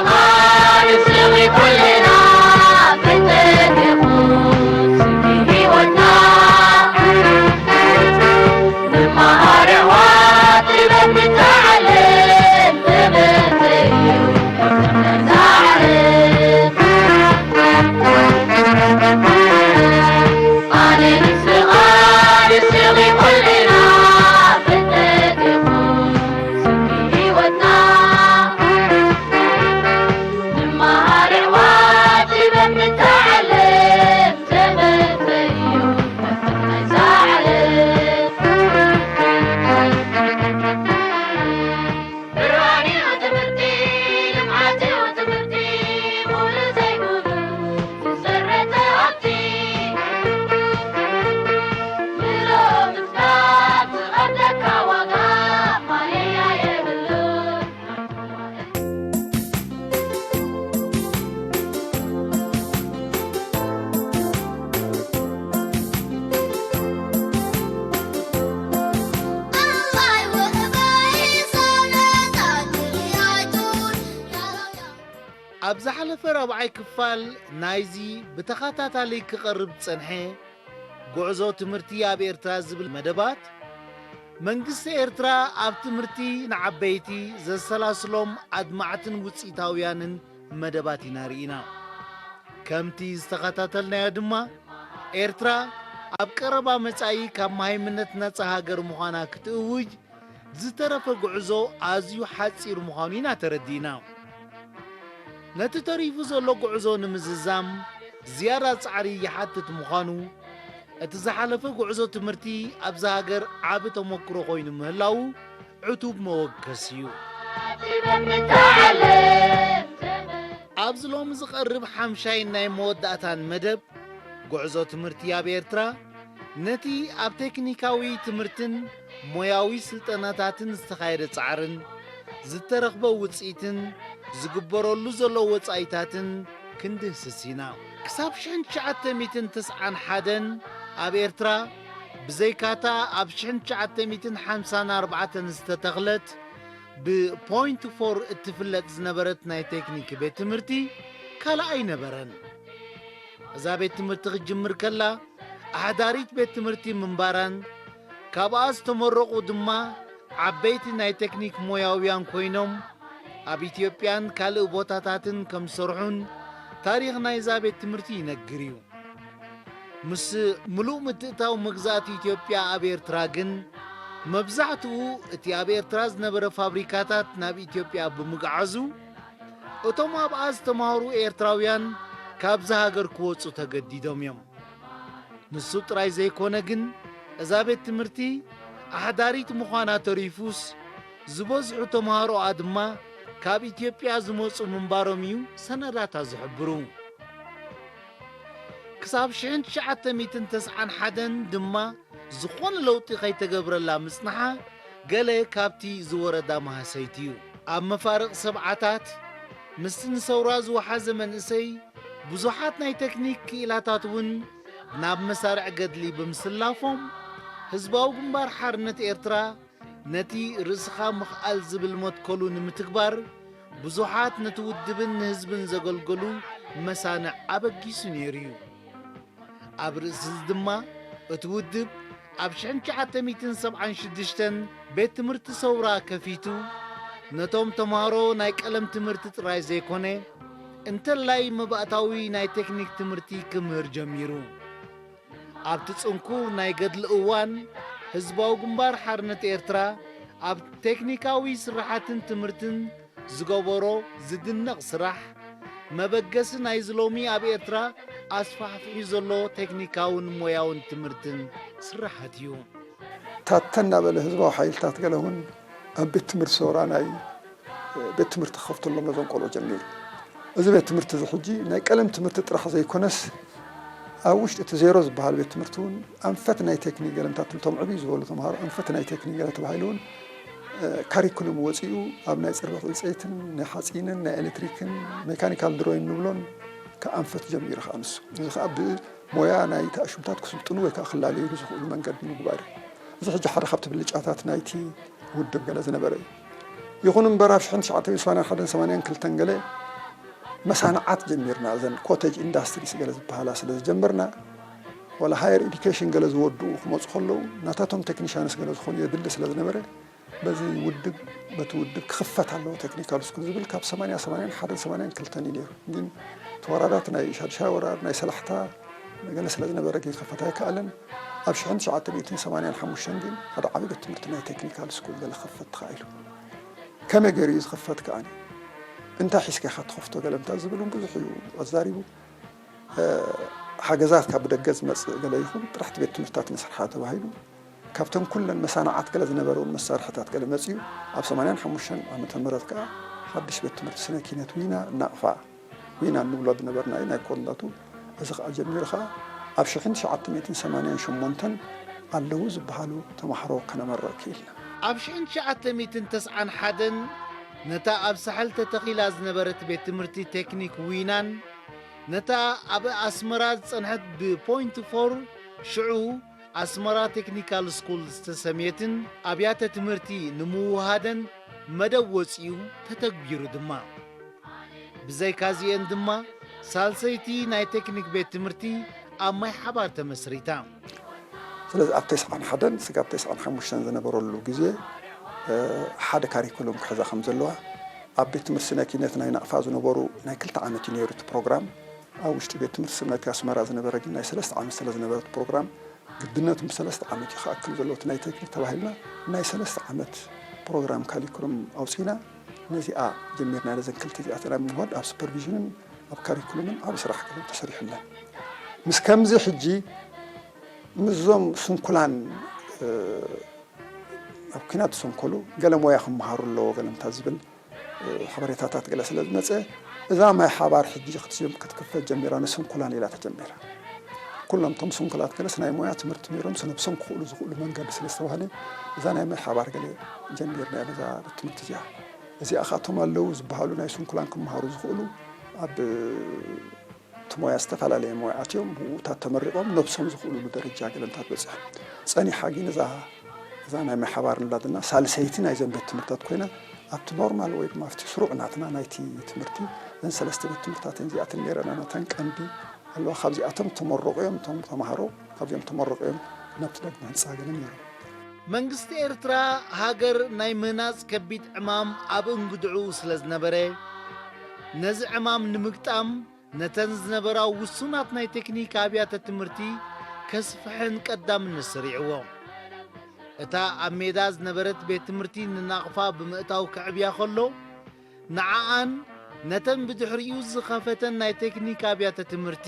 ኣመስግኒ ኩልና ፍጥረት ኢኹም ስምኪ ህይወትና። ንመሃር ኣሕዋት ጥበብ ንተዓለም ትምህርቲ እዩ መፍትሒ ዛዕርፍ። ኣነ ንስኻ ንስኺ ኩልና ፍጥረት ኢኹም ስምኪ ህይወትና። ንመሃር ኣሕዋት ጥበብ ንተዓለም ትምህርቲ እዩ መፍትሒ ዛዕርፍ። ብርሃን እዩ ትምህርቲ፣ ልምዓት እዩ ትምህርቲ፣ ሙሉ ዘይሙሉ ዝሰረተ ሃብቲ። ምሎ ምፍታን ዝኸፍለካ ዋጋ ማለያ የብሉን። ኣብ ዝሓለፈ ራብዓይ ክፋል ናይዚ ብተኸታታሊ ክቐርብ ዝጸንሐ ጉዕዞ ትምህርቲ ኣብ ኤርትራ ዝብል መደባት፣ መንግስቲ ኤርትራ ኣብ ትምህርቲ ንዓበይቲ ዘሰላስሎም ኣድማዕትን ውጽኢታውያንን መደባት ኢና ርኢና። ከምቲ ዝተኸታተልናዮ ድማ፣ ኤርትራ ኣብ ቀረባ መጻኢ ካብ መሃይምነት ነጻ ሃገር ምዃና ክትእውጅ ዝተረፈ ጉዕዞ ኣዝዩ ሓጺር ምዃኑ ኢና ተረዲእና። ነቲ ተሪፉ ዘሎ ጉዕዞ ንምዝዛም ዝያዳ ጻዕሪ ይሓትት ምዃኑ፣ እቲ ዝሓለፈ ጉዕዞ ትምህርቲ ኣብዛ ሃገር ዓቢ ተመክሮ ኮይኑ ምህላዉ ዕቱብ መወከሲ እዩ። ኣብዚ ሎሚ ዝቐርብ ሓምሻይን ናይ መወዳእታን መደብ፣ ጉዕዞ ትምህርቲ ኣብ ኤርትራ፣ ነቲ ኣብ ቴክኒካዊ ትምህርትን ሞያዊ ስልጠናታትን ዝተኻየደ ጻዕርን ዝተረኽበ ውጽኢትን ዝግበረሉ ዘሎ ወጻኢታትን ክንድህስስ ኢና። ክሳብ ሽሕን ትሽዓተ ሚእትን ተስዓን ሓደን ኣብ ኤርትራ፣ ብዘይካታ ኣብ ሽሕን ትሽዓተ ሚእትን ሓምሳን ኣርባዕተን ዝተተኽለት ብፖይንት ፎር እትፍለጥ ዝነበረት ናይ ቴክኒክ ቤት ትምህርቲ ካልእ ኣይነበረን። እዛ ቤት ትምህርቲ ክትጅምር ከላ፣ ኣሕዳሪት ቤት ትምህርቲ ምንባራን፣ ካብኣ ዝተመረቑ ድማ ዓበይቲ ናይ ቴክኒክ ሞያውያን ኮይኖም፣ ኣብ ኢትዮጵያን ካልእ ቦታታትን ከም ዝሰርሑን ታሪኽ ናይዛ ቤት ትምህርቲ ይነግር እዩ። ምስ ምሉእ ምትእትታው መግዛእቲ ኢትዮጵያ ኣብ ኤርትራ ግን፣ መብዛሕትኡ እቲ ኣብ ኤርትራ ዝነበረ ፋብሪካታት ናብ ኢትዮጵያ ብምግዓዙ፣ እቶም ኣብኣ ዝተማህሩ ኤርትራውያን ካብዛ ሃገር ክወጹ ተገዲዶም እዮም። ንሱ ጥራይ ዘይኮነ ግን፣ እዛ ቤት ትምህርቲ ኣሕዳሪት ምዃና ተሪፉስ፣ ዝበዝሑ ተማሃሮኣ ድማ ካብ ኢትዮጵያ ዝመጹ ምንባሮም እዩ ሰነዳታ ዝሕብሩ። ክሳብ ሽሕን ትሽዓተ ሚእትን ተስዓን ሓደን ድማ ዝኾነ ለውጢ ከይተገብረላ ምጽንሓ ገለ ካብቲ ዝወረዳ ማህሰይቲ እዩ። ኣብ መፋርቕ ሰብዓታት ምስቲ ንሰውራ ዝወሓዘ መንእሰይ ብዙሓት ናይ ቴክኒክ ክኢላታት እውን ናብ መሳርዕ ገድሊ ብምስላፎም፣ ህዝባዊ ግንባር ሓርነት ኤርትራ ነቲ ርእስኻ ምኽኣል ዝብል መትከሉ ንምትግባር ብዙሓት ነቲ ውድብን ንህዝብን ዘገልገሉ መሳንዕ ኣበጊሱ ነይሩ እዩ። ኣብ ርእሲ እዚ ድማ እቲ ውድብ ኣብ ሽሕን ትሽዓተ ሚእትን ሰብዓን ሽዱሽተን ቤት ትምህርቲ ሰውራ ከፊቱ፣ ነቶም ተምሃሮ ናይ ቀለም ትምህርቲ ጥራይ ዘይኮነ፣ እንተላይ መባእታዊ ናይ ቴክኒክ ትምህርቲ ክምህር ጀሚሩ። ኣብቲ ጽንኩር ናይ ገድሊ እዋን፣ ህዝባዊ ግንባር ሓርነት ኤርትራ ኣብ ቴክኒካዊ ስራሓትን ትምህርትን ዝገበሮ ዝድነቕ ስራሕ፣ መበገሲ ናይዚ ሎሚ ኣብ ኤርትራ ኣስፋሕፊሑ ዘሎ ቴክኒካውን ሞያውን ትምህርትን ስራሓት እዩ። ታተ እናበለ ህዝባዊ ሓይልታት ገለ እውን ኣብ ቤት ትምህርቲ ሰውራ ናይ ቤት ትምህርቲ ክኸፍተሎም ነዞም ቆልዑ ጀሚሩ። እዚ ቤት ትምህርቲ እዚ ሕጂ ናይ ቀለም ትምህርቲ ጥራሕ ዘይኮነስ፣ ኣብ ውሽጢ እቲ ዜሮ ዝበሃል ቤት ትምህርቲ እውን ኣንፈት ናይ ቴክኒክ ገለ፣ እንታትም እቶም ዕብይ ዝበሉ ተምሃሮ ኣንፈት ናይ ቴክኒክ ገለ ተባሂሉ እውን፣ እ፣ ካሪኩለም ወፂኡ ኣብ ናይ ፅርበት ዕንፀይትን ናይ ሓፂንን ናይ ኤሌክትሪክን ሜካኒካል ድሮይን ንብሎን ክኣንፈት ጀሚሩ ከዓ ንሱ። እዚ ከዓ ብሞያ ናይቲ ኣሽምታት ክስልጥኑ ወይ ከዓ ክላለዩሉ ዝኽእሉ መንገዲ ንምግባር እዩ። እዚ ሕጂ ሓደ ካብቲ ብልጫታት ናይቲ ውድብ ገለ ዝነበረ እዩ። ይኹን እምበር ኣብ ሽሕን ትሽዓተ ሚእትን ሰማንያን ሓደን ሰማንያን ክልተን ገለ መሳንዓት ጀሚርና። እዘን ኮቴጅ ኢንዳስትሪስ ገለ ዝበሃላ ስለ ዝጀመርና፣ ዋላ ሃየር ኤዱኬሽን ገለ ዝወድኡ ክመፁ ከለዉ፣ ናታቶም ቴክኒሻንስ ገለ ዝኾኑ የድሊ ስለ ዝነበረ፣ በዚ ውድብ፣ በቲ ውድብ ክኽፈት ኣለዎ ቴክኒካል ስኩል ዝብል ካብ ሰማንያ፣ ሰማንያን ሓደን፣ ሰማንያን ክልተን እዩ ነይሩ። ግን እቲ ወራዳት፣ ናይ ሻድሻይ ወራር፣ ናይ ሰላሕታ ገለ ስለ ዝነበረ ክኽፈት ኣይከኣለን። ኣብ ሽሕን ትሽዓተ ሚእትን ሰማንያን ሓሙሽተን ግን ሓደ ዓቢ ቤት ትምህርቲ ናይ ቴክኒካል ስኩል ገለ ክኽፈት ተኻኢሉ። ከመይ ገይሩ እዩ ዝኽፈት ከኣ? እንታይ ሒዝካ ኢኻ ትኸፍቶ ገለ እንታይ ዝብል እውን ብዙሕ እዩ ኣዛሪቡ። እ፣ ሓገዛት ካብ ደገ ዝመጽእ ገለ ይኹን፣ ጥራሕ እቲ ቤት ትምህርትታት ንስርሓ ተባሂሉ፣ ካብተን ኩለን መሳንዓት ገለ ዝነበረውን መሳርሕታት ገለ መጺኡ፣ ኣብ ሰማንያን ሓሙሽተን ዓመተ ምህረት ከኣ ሓድሽ ቤት ትምህርቲ ስነ ኪነት ዊና ናቕፋ፣ ዊና እንብሎ ዝነበርና እዩ፣ ናይ ኮንዳቱ። እዚ ከኣ ጀሚሩ ከኣ ኣብ ሽሕን ትሽዓተ ሚእትን ሰማንያን ሸሞንተን ኣለዉ ዝበሃሉ ተማሃሮ ከነመርቕ ክኢልና። ኣብ ሽሕን ትሽዓተ ሚእትን ተስዓን ሓደን ነታ ኣብ ሳሕል ተተኺላ ዝነበረት ቤት ትምህርቲ ቴክኒክ ዊናን፣ ነታ ኣብ ኣስመራ ዝጸንሐት ብፖይንት ፎር፣ ሽዑ ኣስመራ ቴክኒካል ስኩል ዝተሰምየትን ኣብያተ ትምህርቲ ንምውሃደን መደብ ወጺኡ፣ ተተግቢሩ ድማ። ብዘይካዚኤን ድማ ሳልሰይቲ ናይ ቴክኒክ ቤት ትምህርቲ ኣብ ማይ ሓባር ተመስሪታ። ስለዚ ኣብ ተስዓን ሓደን ስጋብ ተስዓን ሓሙሽተን ዝነበረሉ ግዜ፣ እ፣ ሓደ ካሪኩለም ክሕዛ ከም ዘለዋ፣ ኣብ ቤት ትምህርቲ ስነ ኪነት ናይ ናቕፋ ዝነበሩ ናይ ክልተ ዓመት እዩ ነይሩ እቲ ፕሮግራም። ኣብ ውሽጢ ቤት ትምህርቲ ስነ ኣስመራ ዝነበረ ግን ናይ ሰለስተ ዓመት ስለ ዝነበረ እቲ ፕሮግራም፣ ግድነቱ ምስ ሰለስተ ዓመት እዩ ክኣክል ዘለዎ እቲ ናይ ቴክኒክ ተባሂልና፣ ናይ ሰለስተ ዓመት ፕሮግራም ካሪኩለም ኣውፂና፣ ነዚኣ ጀሚርና። ነዘን ክልተ እዚኣተን ኣብ ምውሃድ፣ ኣብ ሱፐርቪዥንን ኣብ ካሪኩለምን ዓቢ ስራሕ ገለ ተሰሪሑለን። ምስ ከምዚ ሕጂ ምስዞም ስንኩላን፣ እ፣ ኣብ ኲናት ዝሰንከሉ ገለ ሞያ ክመሃሩ ኣለዎ ገለ እንታይ ዝብል፣ እ፣ ሓበሬታታት ገለ ስለ ዝመጸ፣ እዛ ማይ ሓባር ሕጂ ክትጅም-፣ ክትክፈት ጀሚራ፣ ንስንኩላን ኢላ ተጀሚራ። ኩሎም እቶም ስንኩላት ገለስ ናይ ሞያ ትምህርቲ ነይሮም፣ ስነብሶም ክኽእሉ ዝኽእሉ መንገዲ ስለ ዝተባህለ፣ እዛ ናይ ማይ ሓባር ገለ ጀሚርና ኢና፣ እዛ ቤት ትምህርቲ እዚኣ። እዚኣ ኻቶም ኣለዉ ዝበሃሉ ናይ ስንኩላን ክመሃሩ ዝኽእሉ፣ ኣብ እቲ ሞያ ዝተፈላለየ ሞያ ኣትዮም፣ ብኡታት ተመሪቖም ነብሶም ዝኽእሉሉ ደረጃ ገለንታት በጺሖም። ጸኒሓ ግን እዛ፣ እዛ ናይ ማይ ሓባር ንብላ ዘለና ሳልሰይቲ ናይዘን ቤት ትምህርታት ኮይና፣ ኣብቲ ኖርማል ወይ ድማ ኣብቲ ስሩዕ ናትና ናይቲ ትምህርቲ፣ እዘን ሰለስተ ቤት ትምህርታት እዚኣተን ነይረና፣ ናተን ቀንዲ ኣለዋ። ካብዚኣቶም ተመረቑ እዮም፣ እቶም ተማሃሮ ካብዚኦም ተመረቑ እዮም ናብቲ ዳግመ ህንጻ ገለ ነይሮም። መንግስቲ ኤርትራ ሃገር ናይ ምህናጽ ከቢድ ዕማም ኣብ እንግድዑ ስለ ዝነበረ፣ ነዚ ዕማም ንምግጣም ነተን ዝነበራ ውሱናት ናይ ቴክኒክ ኣብያተ ትምህርቲ ከስፍሐን ቀዳምነት ሰሪዕዎ። እታ ኣብ ሜዳ ዝነበረት ቤት ትምህርቲ ንናቕፋ ብምእታው ከዕብያ ከሎ፣ ንዓኣን ነተን ብድሕሪኡ ዝኸፈተን ናይ ቴክኒክ ኣብያተ ትምህርቲ፣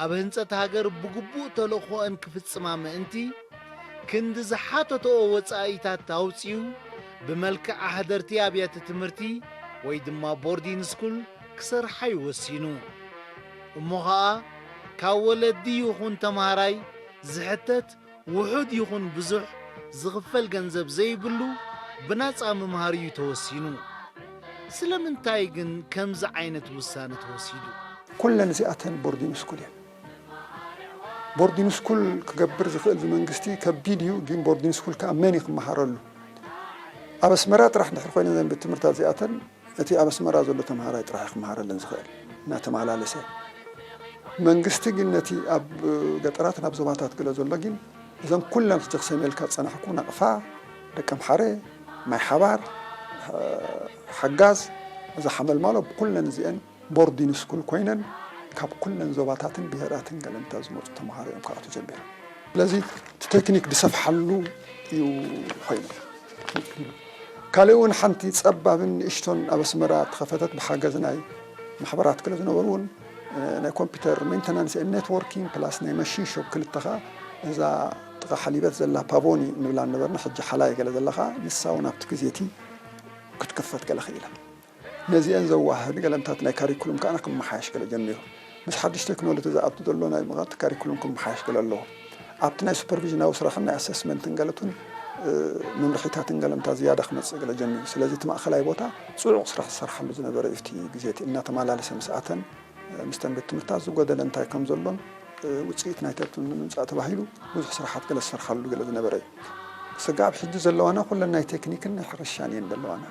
ኣብ ህንጸት ሃገር ብግቡእ ተልእኾአን ክፍጽማ ምእንቲ፣ ክንዲ ዝሓተትኦ ወጻኢታት ኣውጺኡ፣ ብመልክዕ ኣሕደርቲ ኣብያተ ትምህርቲ ወይ ድማ ቦርዲን ስኩል ክሰርሓ እዩ ወሲኑ። እሞ ኸኣ፣ ካብ ወለዲ ይኹን ተምሃራይ ዝሕተት ውሑድ ይኹን ብዙሕ ዝኽፈል ገንዘብ ዘይብሉ ብናጻ ምምሃር እዩ ተወሲኑ። ስለምንታይ ግን ከምዚ ዓይነት ውሳነ ተወሲዱ? ኩለን እዚኣተን ቦርዲን ስኩል እየን። ቦርዲን ስኩል ክገብር ዝኽእል እዚ መንግስቲ ከቢድ እዩ፣ ግን ቦርዲን ስኩል ከኣ መን እዩ ክመሃረሉ? ኣብ ኣስመራ ጥራሕ እንድሕር ኮይነን እዘን ቤት ትምህርታት እዚኣተን፣ እቲ ኣብ ኣስመራ ዘሎ ተምሃራይ ጥራሕ እዩ ክመሃረለን ዝኽእል፣ እናተመላለሰ። መንግስቲ ግን ነቲ ኣብ ገጠራት ናብ ዞባታት ገለ ዘሎ ግን፣ እዘን ኩለን ሕጂ ክሰምየልካ ዝጸናሕኩ፣ ናቕፋ፣ ደቀምሓረ፣ ማይ ሓባር፣ ሓጋዝ፣ እዛ ሓመልማሎ፣ ኩለን እዚአን ቦርዲን ስኩል ኮይነን፣ ካብ ኩለን ዞባታትን ብሄራትን ገለንታ ዝመጹ ተምሃሮ እዮም ክኣትዉ ጀሚሮም። ስለዚ እቲ ቴክኒክ ዝሰፍሓሉ እዩ ኮይኑ። ካልእ እውን ሓንቲ ጸባብን ንእሽቶን ኣብ ኣስመራ ተኸፈተት፣ ብሓገዝ ናይ ማሕበራት ገለ ዝነበሩ እውን፣ እ፣ ናይ ኮምፒውተር ሜንተናንስ ኤንድ ኔትወርኪንግ ፕላስ ናይ መሽን ሾፕ ክልተ ኸኣ፣ እዛ ጥቓ ሓሊበት ዘላ ፓቮኒ ንብላ ነበርና፣ ሕጂ ሓላይ ገለ ዘላ ኸኣ፣ ንሳ እውን ኣብቲ ግዜ እቲ ክትክፈት ገለ ኽኢላ። ነዚአን ዘዋህድ ገለንታት ናይ ካሪኩሉም ከኣ ክመሓየሽ ገለ ጀሚሩ። ምስ ሓድሽ ቴክኖሎጂ ዝኣቱ ዘሎ ናይ ምቕራብ ካሪኩሉም ክመሓየሽ ገለ ኣለዎ። ኣብቲ ናይ ሱፐርቪዥናዊ ስራሕን ናይ ኣሰስመንትን ገለቱን፣ እ፣ መምርሒታትን ገለንታ ዝያዳ ክመጽእ ገለ ጀሚሩ። ስለዚ እቲ ማእኸላይ ቦታ ጽዑቕ ስራሕ ዝሰርሓሉ ዝነበረ እዩ። እቲ ግዜ እቲ እናተመላለሰ ምስ ኣተን፣ እ፣ ምስተን ቤት ትምህርታት ዝጎደለ እንታይ ከም ዘሎን፣ እ፣ ውጽኢት ናይተቱ ንምምጻእ ተባሂሉ ብዙሕ ስራሓት ገለ ዝሰርሓሉ ገለ ዝነበረ እዩ። ስጋብ ሕጂ ዘለዋና ኩለን ናይ ቴክኒክን ናይ ሕርሻን እየን ዘለዋና።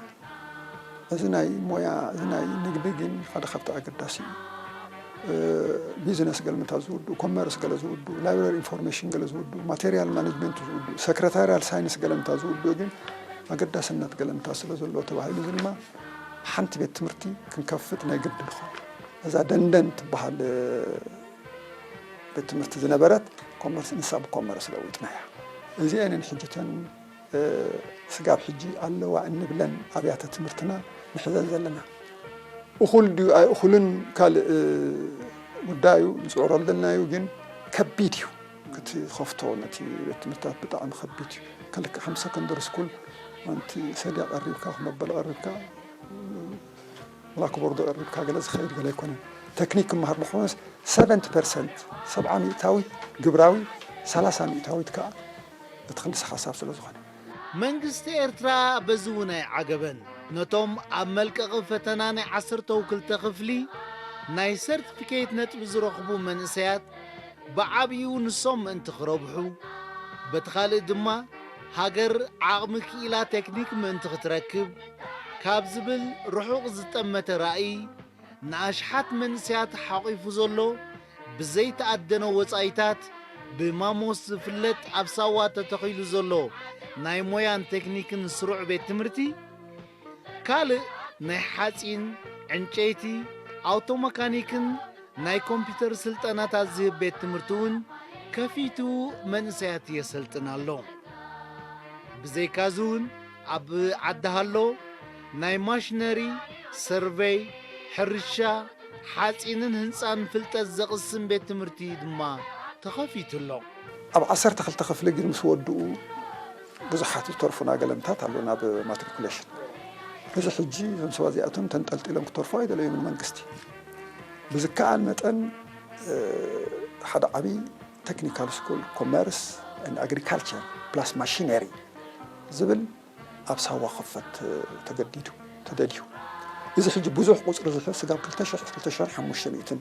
እዚ ናይ ሞያ፣ እዚ ናይ ንግዲ ግን ሓደ ካብቲ ኣገዳሲ እዩ። እ፣ ቢዝነስ ገለመንታ ዝውድኡ፣ ኮመርስ ገለ ዝውድኡ፣ ላይብረሪ ኢንፎርሜሽን ገለ ዝውድኡ፣ ማቴሪያል ማኔጅመንት ዝውድኡ፣ ሰክረታሪያል ሳይንስ ገለመንታ ዝውድኡ ግን ኣገዳስነት ገለመንታ ስለ ዘለዎ ተባሂሉ፣ እዚ ድማ ሓንቲ ቤት ትምህርቲ ክንከፍት ናይ ግድን ይኸውን። እዛ ደንደን ትበሃል፣ እ፣ ቤት ትምህርቲ ዝነበረት ኮመርስ፣ ንሳ ብኮመርስ ለዊጥናያ። እዚአንን ሕጂ እተን እ፣ ስጋብ ሕጂ ኣለዋ እንብለን ኣብያተ ትምህርትና ንሕዘን ዘለና። እኹል ድዩ ኣይእኹልን ካልእ፣ እ፣ ጉዳዩ ንጽዕሮ ኣለናዩ፣ ግን ከቢድ እዩ ክትኸፍቶ ነቲ ቤት ትምህርትታት ብጣዕሚ ከቢድ እዩ። ከልክዕ ከም ሰከንደሪ ስኩል ኣንቲ ሰድያ ቀሪብካ መበል ቀሪብካ ብላክቦርድ ቀሪብካ ገለ ዝኸይድ ገለ ኣይኮነን። ቴክኒክ ክመሃር ብኾነስ ሰቨንቲ ፐርሰንት፣ ሰብዓ ሚእታዊት ግብራዊ፣ ሰላሳ ሚእታዊት ከኣ እቲ ክልሰ ሓሳብ ስለ ዝኾነ። መንግስቲ ኤርትራ በዚ እውን ኣይዓገበን። ነቶም ኣብ መልቀቒ ፈተና ናይ ዓሰርተው ክልተ ክፍሊ ናይ ሰርቲፊኬት ነጥቢ ዝረኽቡ መንእሰያት ብዓብዩ ንሶም ምእንቲ ክረብሑ፣ በቲ ካልእ ድማ ሃገር ዓቕሚ ክኢላ ቴክኒክ ምእንቲ ክትረክብ ካብ ዝብል ርሑቕ ዝጠመተ ራእይ ንኣሽሓት መንእሰያት ሓቒፉ ዘሎ ብዘይተኣደነ ወጻኢታት ብማሞስ ዝፍለጥ ኣብ ሳዋ ተተኺሉ ዘሎ ናይ ሞያን ቴክኒክን ስሩዕ ቤት ትምህርቲ ካልእ ናይ ሓጺን፣ ዕንጨይቲ፣ ኣውቶመካኒክን ናይ ኮምፒተር ስልጠናታት ዝህብ ቤት ትምህርቲ እውን ከፊቱ መንእሰያት የሰልጥን ኣሎ። ብዘይካዚ እውን ኣብ ዓዲ ሃሎ ናይ ማሽነሪ፣ ሰርቬይ፣ ሕርሻ፣ ሓጺንን ህንጻን ፍልጠት ዘቕስም ቤት ትምህርቲ ድማ ተኸፊቱ ኣሎ። ኣብ ዓሰርተ ክልተ ክፍሊ ግን ምስ ወድኡ ብዙሓት ዝተርፉና ገለምታት ኣሎ ናብ ማትሪኩሌሽን። እዚ ሕጂ እዞም ሰባት እዚኣቶም ተንጠልጢሎም ክተርፉ ኣይደለዩን መንግስቲ። ብዝከኣል መጠን፣ እ፣ ሓደ ዓብዪ ቴክኒካል ስኩል ኮመርስ ኤንድ ኣግሪካልቸር ፕላስ ማሽነሪ ዝብል ኣብ ሳዋ ክኸፈት ተገዲዱ፣ ተደልዩ። እዚ ሕጂ ብዙሕ ቁጽሪ ዝሕዝ ስጋብ ክልተ ሽሕ፣ ክልተ ሽሕን ሓሙሽተ ሚእትን፣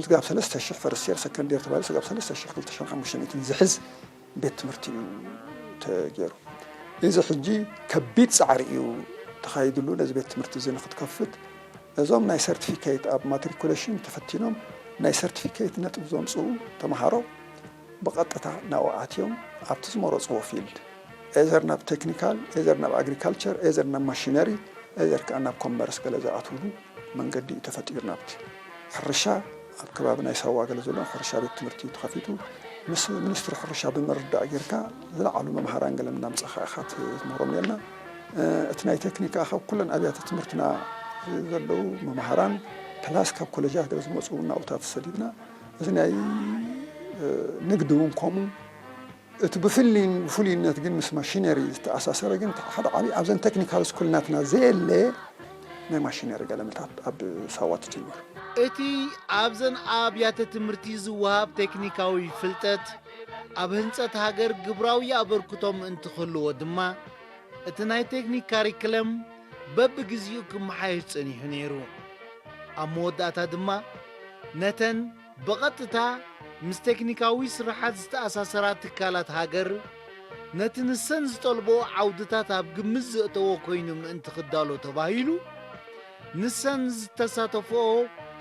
ስጋብ ሰለስተ ሽሕ ፈርስት የር፣ ሰከንድ የር ተባሂሉ ስጋብ ሰለስተ ሽሕ፣ ክልተ ሽሕን ሓሙሽተ ሚእትን ዝሕዝ ቤት ትምህርቲ እዩ ተገይሩ። እዚ ሕጂ ከቢድ ጻዕሪ እዩ ተኻይድሉ ነዚ ቤት ትምህርቲ እዚ ንክትከፍት። እዞም ናይ ሰርቲፊኬት ኣብ ማትሪኩሌሽን ተፈቲኖም ናይ ሰርቲፊኬት ነጥቢ ዘምጽኡ ተምሃሮ ብቐጥታ ናብኡ ኣትዮም ኣብቲ ዝመረጽዎ ፊልድ፣ ኤዘር ናብ ቴክኒካል፣ ኤዘር ናብ ኣግሪካልቸር፣ ኤዘር ናብ ማሽነሪ፣ ኤዘር ከኣ ናብ ኮመርስ ገለ ዝኣትውሉ መንገዲ እዩ ተፈጢሩ። ናብቲ ሕርሻ ኣብ ከባቢ ናይ ሳዋ ገለ ዘሎ ሕርሻ ቤት ትምህርቲ እዩ ተኸፊቱ። ምስ ሚኒስትሪ ሕርሻ ብምርዳእ ጌርካ ዝለዓሉ መምሃራን ገለ እናምጻኻ ኢኻ ትምህሮም ነርና። እ፣ እቲ ናይ ቴክኒክ ከኣ ካብ ኩለን ኣብያተ ትምህርትና ዘለዉ መምሃራን ፕላስ ካብ ኮሌጃት ገለ ዝመጹ ናብኡ ተሰዲድና። እዚ ናይ፣ እ፣ ንግዲ እውን ከምኡ። እቲ ብፍሊ-፣ ብፍሉይነት ግን ምስ ማሽነሪ ዝተኣሳሰረ ግን ሓደ ዓብዪ ኣብዘን ቴክኒካል ስኩል ናትና ዘየለ ናይ ማሽነሪ ገለመታት ኣብ ሳዋ ተጀሚሩ። እቲ ኣብዘን ኣብያተ ትምህርቲ ዝወሃብ ቴክኒካዊ ፍልጠት ኣብ ህንጸት ሃገር ግብራዊ ኣበርክቶ ምእንቲ ክህልዎ ድማ እቲ ናይ ቴክኒክ ካሪክለም በብግዚኡ ክመሓየሽ ጸኒሑ ነይሩ። ኣብ መወዳእታ ድማ ነተን ብቐጥታ ምስ ቴክኒካዊ ስራሓት ዝተኣሳሰራ ትካላት ሃገር ነቲ ንሰን ዝጠልብኦ ዓውድታት ኣብ ግምት ዘእተወ ኮይኑ ምእንቲ ክዳሎ ተባሂሉ፣ ንሰን ዝተሳተፍኦ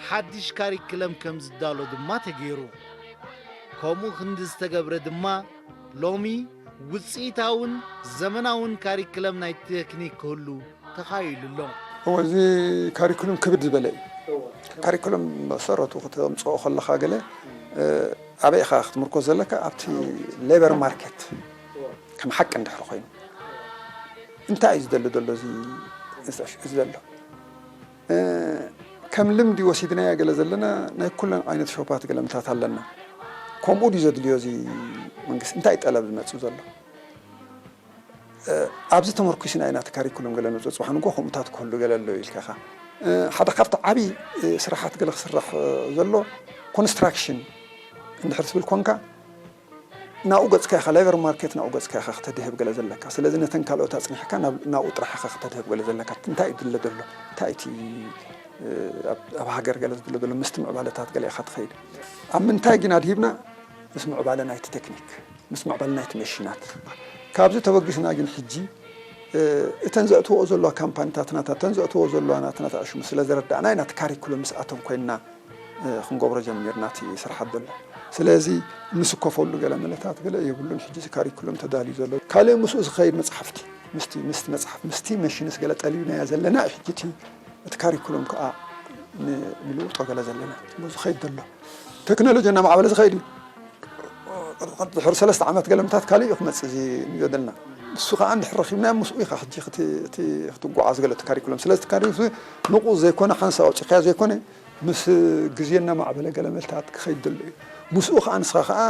ሓድሽ ካሪክለም ከም ዝዳሎ ድማ ተገይሩ። ከምኡ ክንዲ ዝተገብረ ድማ ሎሚ ውጽኢታውን ዘመናውን ካሪክለም ናይ ቴክኒክ ክህሉ ተኻኢሉ ኣሎ። እወ፣ እዚ ካሪኩሉም ክብድ ዝበለ እዩ። እወ። ካሪኩሉም መሰረቱ ክተምጽኦ ከለኻ ገለ፣ እ፣ ኣበይ ኢኻ ክትምርኮዝ ዘለካ? ኣብቲ ሌበር ማርኬት እወ። ከም ሓቂ እንድሕር ኮይኑ። እንታይ እዩ ዝደሊ ዘሎ እዚ፣ እዚ ዘሎ? እ፣ ከም ልምዲ ወሲድናዮ ገለ ዘለና ናይ ኩለን ዓይነት ሾፓት ገለምታት ኣለና። ከምኡ ድዩ ዘድልዮ እዚ መንግስቲ? እንታይ እዩ ጠለብ ዝመጽእ ዘሎ? እ፣ ኣብዚ ተመርኩስና ኢና እቲ ካሪኩለም ገለ ንውፅእ፣ ፅባሕ ንግሆ ከምኡታት ክህሉ ገለ ኣሎ ኢልካ ኢኻ። እ፣ ሓደ ካብቲ ዓብዪ፣ እ፣ ስራሓት ገለ ክስራሕ፣ እ፣ ዘሎ ኮንስትራክሽን እንድሕር ትብል ኮንካ፣ ናብኡ ገፅካ ኢኻ፣ ሌበር ማርኬት ናብኡ ገፅካ ኢኻ ክተድህብ ገለ ዘለካ። ስለዚ ነተን ካልኦት ኣፅኒሕካ ናብ-፣ ናብኡ ጥራሕ ኢኻ ክተድህብ ገለ ዘለካ። እንታይ እዩ ድለ ዘሎ? እንታይ እቲ፣ እ፣ ኣብ፣ ኣብ ሃገር ገለ ዝድለ ዘሎ ምስትምዕባለታት ገለ ኢኻ ትኸይድ። ኣብ ምንታይ ግን ኣድሂብና? ምስ ምዕባለ ናይቲ ቴክኒክ፣ ምስ ምዕባለ ናይቲ መሽናት። ካብዚ ተበጊስና ግን ሕጂ እተን ዘእትዎ ዘለዋ ካምፓኒታት ናታ እተን ዘእትዎ ዘለዋ ናታ ናታ ሽሙ ስለ ዝረዳእና ኢና እቲ ካሪኩለም ምስኣቶም ኮይንና ክንገብሮ ጀሚርና እቲ ስራሓት ዘሎ። ስለዚ ንስከፈሉ ገለ መለታት ገለ የብሉን። ሕጂ እዚ ካሪኩለም ተዳልዩ ዘሎ ካልእ ምስኡ ዝኸይድ መፅሓፍቲ ምስቲ ምስቲ መፅሓፍ ምስቲ መሽንስ ገለ ጠሊብናያ ዘለና እዩ። ሕጂ እቲ እቲ ካሪኩለም ከዓ ንልውጦ ገለ ዘለና ዝኸይድ ዘሎ ቴክኖሎጂ እናማዕበለ ዝኸይድ እዩ። ድሕሪ ሰለስተ ዓመት ገለምታት ካልእ እዩ ክመፅእ እዚ ንሪኦ ዘለና። እሱ ከዓ እንድሕር ረኪብና ምስኡ ኢኻ ሕጂ ክትጓዓዝ ገለ እቲ ካሪኩለም ስለዚ ካሪኩለም ንቑ ዘይኮነ ሓንሳብ ኣውፂእካዮ ዘይኮነ ምስ ግዜ እናማዕበለ ገለ መልታት ክኸይድ ደሎ እዩ። ምስኡ ከዓ ንስኻ ከዓ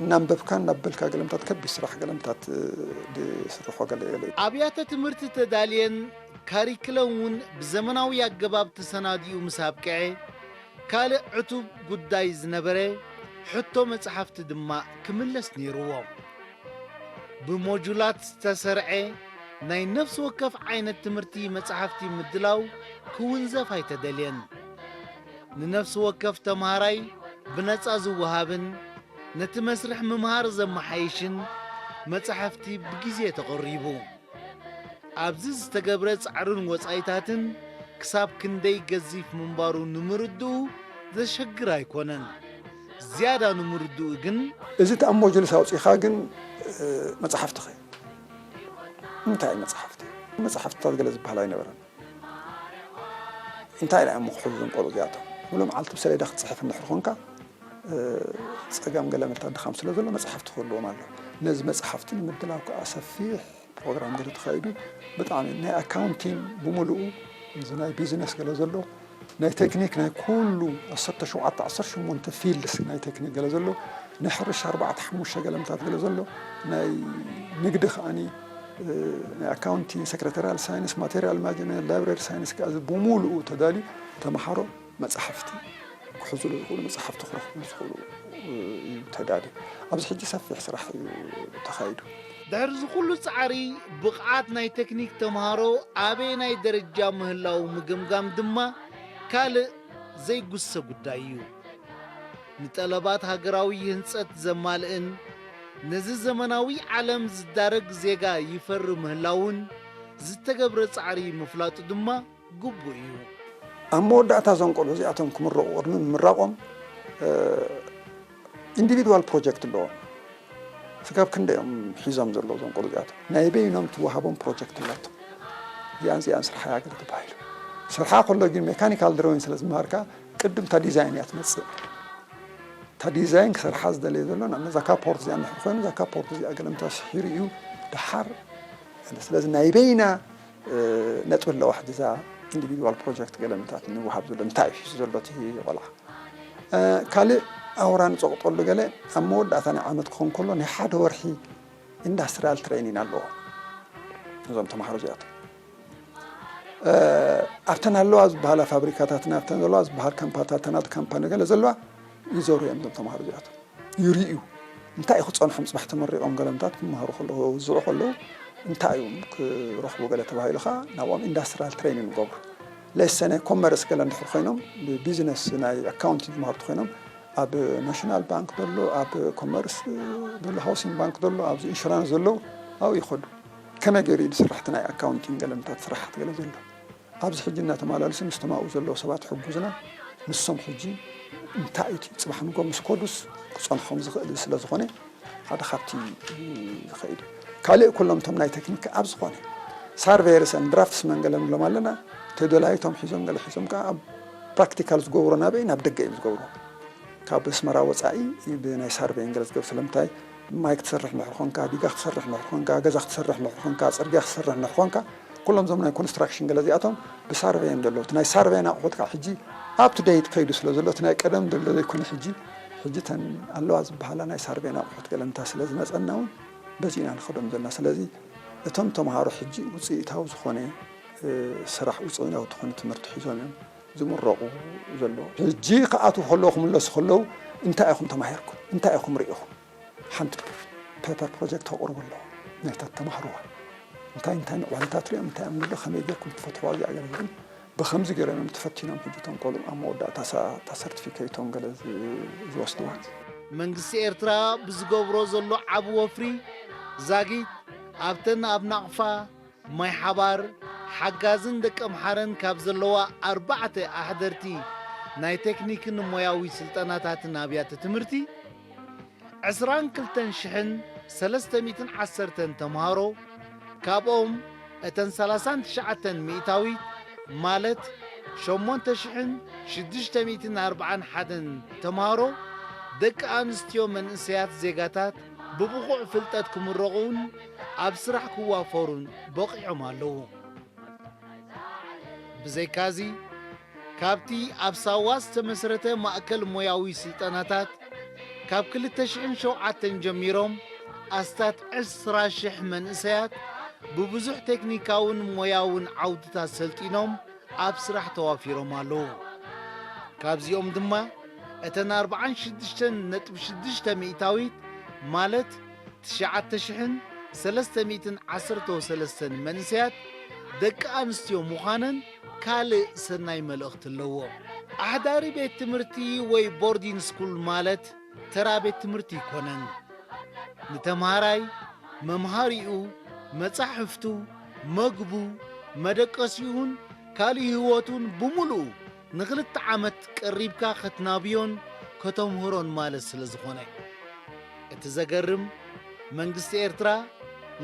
እናንበብካ እናበልካ ገለምታት ከቢድ ስራሕ ገለምታት ዝስርሖ ገለ ገለ እዩ። ኣብያተ ትምህርቲ ተዳልየን ካሪክለም እውን ብዘመናዊ ኣገባብ ተሰናዲኡ ምስ ኣብቅዐ ካልእ ዕቱብ ጉዳይ ዝነበረ ሕቶ መጽሓፍቲ ድማ ክምለስ ነይርዎ። ብሞጁላት ዝተሰርዐ ናይ ነፍሲ ወከፍ ዓይነት ትምህርቲ መጽሓፍቲ ምድላው ክውንዘፍ ኣይተደልየን። ንነፍሲ ወከፍ ተምሃራይ ብነጻ ዝወሃብን ነቲ መስርሕ ምምሃር ዘመሓይሽን መጻሕፍቲ ብግዜ ተቐሪቡ። ኣብዚ ዝተገብረ ጻዕርን ወጻኢታትን ክሳብ ክንደይ ገዚፍ ምንባሩ ንምርድኡ ዘሸግር ኣይኮነን። ዝያዳ ንምርድኡ ግን እዚ ተኣሞ ጅልስ ኣውጺኻ ግን መጽሓፍትኸ እንታይ መጽሓፍቲ መጽሓፍትታት ገለ ዝበሃል ኣይነበረን። እንታይ ኢላ እዮም ክሕዙ ዘንቆሉ እዚኣቶም ሙሉ መዓልቲ ብሰሌዳ ክትፅሕፍ እንድሕር ኮንካ ፀገም ገለ ምልታት ድኻም ስለ ዘሎ መፅሓፍቲ ክህልዎም ኣሎ። ነዚ መፅሓፍቲ ንምድላው ከዓ ሰፊሕ ፕሮግራም ገለ ተኻይዱ። ብጣዕሚ ናይ ኣካውንቲንግ ብምሉኡ እዚ ናይ ቢዝነስ ገለ ዘሎ ናይ ቴክኒክ ናይ ኩሉ ዓሰርተ ሸውዓተ ዓሰርተ ሸሞንተ ፊልድስ ናይ ቴክኒክ ገለ ዘሎ ናይ ሕርሻ ኣርባዕተ ሓሙሽተ ገለምታት ገለ ዘሎ ናይ ንግዲ ከዓኒ ናይ ኣካውንቲንግ፣ ሰክረተሪያል ሳይንስ፣ ማቴሪያል ማኔጅመንት፣ ላይብረሪ ሳይንስ ከኣ እዚ ብምሉኡ ተዳልዩ ተምሃሮ መጻሕፍቲ ክሕዙሉ ዝኽእሉ መጻሕፍቲ ክረኽቡ ዝኽእሉ እዩ ተዳልዩ። ኣብዚ ሕጂ ሰፊሕ ስራሕ እዩ ተኻይዱ። ድሕሪ እዚ ኩሉ ጻዕሪ ብቕዓት ናይ ቴክኒክ ተምሃሮ ኣበየናይ ደረጃ ምህላዉ ምግምጋም ድማ ካልእ ዘይጉሰ ጉዳይ እዩ። ንጠለባት ሃገራዊ ህንጸት ዘማልእን ነዚ ዘመናዊ ዓለም ዝዳረግ ዜጋ ይፈሪ ምህላዉን ዝተገብረ ጻዕሪ ምፍላጡ ድማ ግቡእ እዩ። ኣብ መወዳእታ እዞም ቆልዑ እዚኣቶም ክምረቑ ቅድሚ ምምራቖም ኢንዲቪድዋል ፕሮጀክት ኣለዎም። ስጋብ ክንደይ እዮም ሒዞም ዘለዉ እዞም ቆልዑ እዚኣቶም ናይ በይኖም ትወሃቦም ፕሮጀክት ኣላቶም። እዚኣን እዚኣን ስርሓ ያገር ተባሂሉ ስርሓ ከሎ ግን ሜካኒካል ድሮይን ስለ ዝመሃርካ ቅድም እታ ዲዛይን እያ ትመፅእ። እታ ዲዛይን ክሰርሓ ዝደለየ ዘሎ ንኣብነት እዛ ካፖርት እዚኣ እንድሕር ኮይኑ እዛ ካፖርት እዚኣ ገለምታ ስሒሩ እዩ ድሓር። ስለዚ ናይ በይና ነጥቢ ኣለዋ ሕጂ እዛ ኢንዲቪድዋል ፕሮጀክት ገለምታት ንወሃብ ዘሎ እንታይ እዩ ሒዙ ዘሎ እቲ ቆልዓ። ካልእ ኣውራ ንፀቕጠሉ ገለ ኣብ መወዳእታ ናይ ዓመት ክኸውን ከሎ ናይ ሓደ ወርሒ ኢንዳስትሪያል ትሬኒን ኣለዎ። እዞም ተምሃሮ እዚኣቶም ኣብተን ኣለዋ ዝበሃላ ፋብሪካታትና ኣብተን ዘለዋ ዝበሃል ካምፓታተናት ካምፓኒ ገለ ዘለዋ ይዞሩ እዮም እዞም ተምሃሮ እዚኣቶም ይርእዩ። እንታይ እዩ ክፀንሖም ፅባሕ ተመሪቖም ገለምታት ክመሃሩ ከለዉ ዝውዑ ከለዉ እንታይ እዮም ክረኽቡ ገለ ተባሂሉ ከዓ ናብኦም ኢንዳስትሪያል ትሬኒን ይገብሩ። ለሰ ናይ ኮመርስ ገለ እንድሕር ኮይኖም ብቢዝነስ ናይ ኣካውንቲንግ ዝመሃሩ ኮይኖም ኣብ ናሽናል ባንክ ዘሎ ኣብ ኮመርስ ዘሎ ሃውሲንግ ባንክ ዘሎ ኣብዚ ኢንሹራንስ ዘሎ ኣብኡ ይኸዱ። ከመይ ገይሩ እዩ ዝስራሕ እቲ ናይ ኣካውንቲንግ ገለምታት ስራሓት ገለ ዘሎ ኣብዚ ሕጂ እናተመላለሱ ምስቶም ኣብኡ ዘለዉ ሰባት ሕጉዝና ንሶም ሕጂ እንታይ እቲ ፅባሕ ንጎ ምስ ኮዱስ ክፀንሖም ዝኽእል ስለ ዝኾነ ሓደ ካብቲ ይኸይድ እዩ። ካልእ ኩሎም እቶም ናይ ቴክኒክ ኣብ ዝኾነ ሳርቬየርሰን ድራፍትስመን ገለ ንብሎም ኣለና ተደላይቶም ሒዞም ገለ ሒዞም ከዓ ኣብ ፕራክቲካል ዝገብሮ ናበይ ናብ ደገ እዮም ዝገብሩ ካብ ኣስመራ ወፃኢ ብናይ ሳርቬይን ገለ ዝገብር ስለምንታይ ማይ ክትሰርሕ እንድሕር ኮንካ ዲጋ ክትሰርሕ እንድሕር ኮንካ ገዛ ክትሰርሕ እንድሕር ኮንካ ፅርግያ ክትሰርሕ እንድሕር ኮንካ ኩሎም እዞም ናይ ኮንስትራክሽን ገለ እዚኣቶም ብሳርቬይ እዮም ዘለዉ እቲ ናይ ሳርቬይን ኣቑሑት ከዓ ሕጂ ኣፕ ቱ ደይት ከይዱ ስለ ዘሎ እቲ ናይ ቀደም ዘሎ ዘይኮነ ሕጂ ሕጂ ተን ኣለዋ ዝበሃላ ናይ ሳርቬይን ኣቑሑት ገለምታ ስለ ዝመፀና እውን በዚ ኢና ንኸዶም ዘለና ስለዚ እቶም ተምሃሮ ሕጂ ውፅኢታዊ ዝኾነ ስራሕ ውፅኢታዊ ዝኾነ ትምህርቲ ሒዞም እዮም ዝምረቑ ዘለዉ ሕጂ ክኣትዉ ከለዉ ክምለሱ ከለዉ እንታይ ኢኹም ተማሂርኩም እንታይ ኢኹም ርኢኹም ሓንቲ ፔፐር ፕሮጀክት ከቕርቡ ኣለዉ ናይታ ተማህርዋ እንታይ እንታይ ምዕባለታት ሪኦም እንታይ እዮም ንብሎ ከመይ ጌርኩም ትፈትሕዋ እዚኣ ገለ ግን ብኸምዚ ገይሮም እዮም ተፈቲኖም ሕጂ እቶም ቆልዑ ኣብ መወዳእታ እታ ሰርቲፊኬቶም ገለ ዝወስድዋ መንግስቲ ኤርትራ ብዝገብሮ ዘሎ ዓቢ ወፍሪ ዛጊት ኣብተን ኣብ ናቕፋ ማይ ሓባር፣ ሓጋዝን ደቀምሓረን ካብ ዘለዋ ኣርባዕተ ኣሕደርቲ ናይ ቴክኒክን ሞያዊ ስልጠናታትን ኣብያተ ትምህርቲ፣ ዕስራን ክልተን ሽሕን ሰለስተ ሚእትን ዓሰርተን ተምሃሮ፣ ካብኦም እተን ሰላሳን ትሽዓተን ሚእታዊት ማለት ሸሞንተ ሽሕን ሽዱሽተ ሚእትን ኣርባዓን ሓደን ተምሃሮ ደቂ ኣንስትዮ መንእሰያት ዜጋታት ብብቑዕ ፍልጠት ክምረቑን ኣብ ስራሕ ክዋፈሩን በቒዖም ኣለዉ። ብዘይካዚ፣ ካብቲ ኣብ ሳዋ ዝተመስረተ ማእከል ሞያዊ ስልጠናታት፣ ካብ ክልተ ሽሕን ሸውዓተን ጀሚሮም ኣስታት ዕስራ ሽሕ መንእሰያት ብብዙሕ ቴክኒካውን ሞያውን ዓውድታት ሰልጢኖም ኣብ ስራሕ ተዋፊሮም ኣለዉ። ካብዚኦም ድማ እተን ኣርባዓን ሽዱሽተን ነጥቢ ሽዱሽተ ሚእታዊት ማለት ትሽዓተ ሽሕን ሰለስተ ሚእትን ዓሰርተ ሰለስተን መንእሰያት ደቂ ኣንስትዮ ምዃነን ካልእ ሰናይ መልእኽቲ ኣለዎ። ኣሕዳሪ ቤት ትምህርቲ ወይ ቦርዲን ስኩል ማለት ተራ ቤት ትምህርቲ ኣይኮነን። ንተምሃራይ መምሃሪኡ፣ መጻሕፍቱ፣ መግቡ፣ መደቀሲኡን ካልእ ህይወቱን ብምሉኡ ንኽልተ ዓመት ቀሪብካ ኸትናብዮን ከተምህሮን ማለት ስለ ዝኾነ። እቲ ዘገርም፣ መንግስቲ ኤርትራ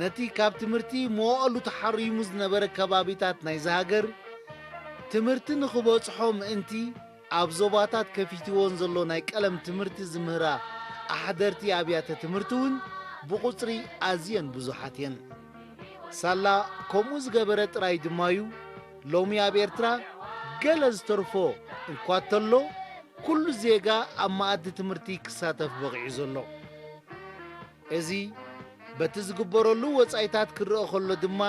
ነቲ ካብ ትምህርቲ መዋእሉ ተሓሪሙ ዝነበረ ከባቢታት ናይዛ ሃገር ትምህርቲ ንኽበጽሖ ምእንቲ ኣብ ዞባታት ከፊትወን ዘሎ ናይ ቀለም ትምህርቲ ዝምህራ ኣሕደርቲ ኣብያተ ትምህርቲ እውን ብቑጽሪ ኣዝየን ብዙሓት እየን። ሳላ ከምኡ ዝገበረ ጥራይ ድማ'ዩ ሎሚ ኣብ ኤርትራ ገለ ዝተርፎ እንኳ ተሎ፣ ኩሉ ዜጋ ኣብ መኣዲ ትምህርቲ ክሳተፍ በቒዑ ዘሎ። እዚ በቲ ዝግበረሉ ወጻኢታት ክረኣ ከሎ ድማ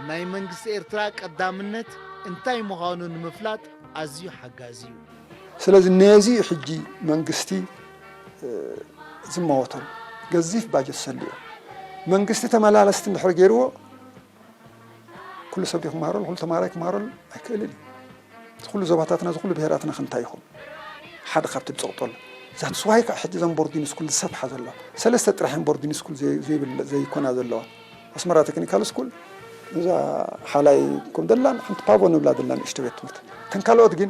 ናይ መንግስቲ ኤርትራ ቀዳምነት እንታይ ምዃኑ ንምፍላጥ ኣዝዩ ሓጋዚ እዩ። ስለዚ ነዚ እዩ ሕጂ መንግስቲ፣ እ፣ ዝመወተሉ። ገዚፍ ባጀት ሰሊዑ። መንግስቲ ተመላለስቲ እንድሕር ገይርዎ፣ ኩሉ ሰብ ድዩ ክመሃረሉ? ኩሉ ተማሃራይ ክመሃረሉ ኣይክእልን እዩ። እዚ ኩሉ ዞባታትና፣ እዚ ኩሉ ብሄራትና ክንታይ ይኹን? ሓደ ካብቲ ዝጸቕጠሉ። That's why ከዓ ሕጂ እዘን ቦርዲን ስኩል ዝሰፍሓ ዘለዋ። ሰለስተ ጥራሕ እየን ቦርዲን ስኩል ዘይ-፣ ዘይብለ-፣ ዘይኮና ዘለዋ። ኣስመራ ቴክኒካል ስኩል፣ እዛ ሓላይ ከም ደላን ሓንቲ ፓቮ ንብላ ደላን ንእሽቶ ቤት ትምህርቲ። እተን ካልኦት ግን